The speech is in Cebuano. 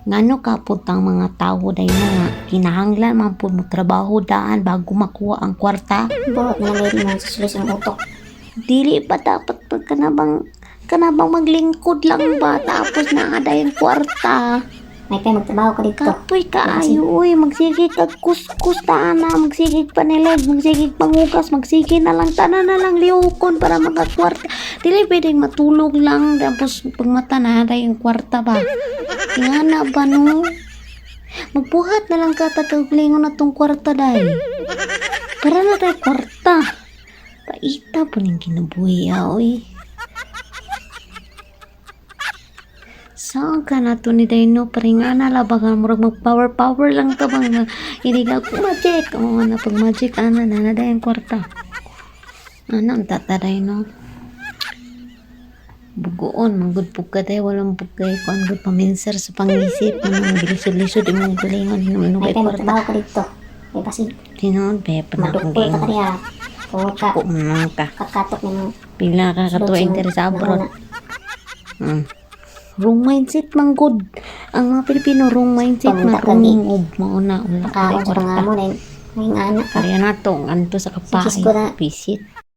Ngano kapot ang mga tawo dahil nga kinahanglan man pud mo trabaho daan bago makuha ang kwarta? Buot na lang mo sa sulis ang utok. Dili pa dapat pag kanabang maglingkod lang ba tapos naa yung kwarta? May pa magtrabaho ka dito. Kapoy kaayo uy, magsige kag kuskus ta na, magsige panilig, magsige pangugas, magsige na lang tanan na lang lihokon para makakwarta. Dili pwedeng matulog lang tapos pagmata na yung kwarta ba. Ingana ba, no? Magbuhat na lang ka tataglingon na tong kwarta day. Para na tayo kwarta. Paita po ning kinabuhi ah, oy. Saan ka na to ni Dino? Paringana la baka murag mag power power lang ta bang nga hindi ka ako magic. Oo na pag magic ana na na dayon kwarta. Ana ang tata Dino. Bugoon, manggod po ka tayo, walang bugay ko. Ang good paminser sa pangisip. Ano, gilisod-lisod, imong galingon, hinumino May kay pa kwarta. magtrabaho ka dito. May basig Tinood, be, pa na akong madukol ka giingon. kaniya. Tungod ka Ko man ka. kakatok nimo. Pila ka katuig diri sa abroad. Wrong mindset man good. Ang mga Pilipino, wrong mindset man. Pamunta kang Wrong ug mao na wala Nakaon kay sa kwarta. pangamo dahil may ngana ka. Kaya na to, anto sa Sige, siguro. kapahay. Pisit.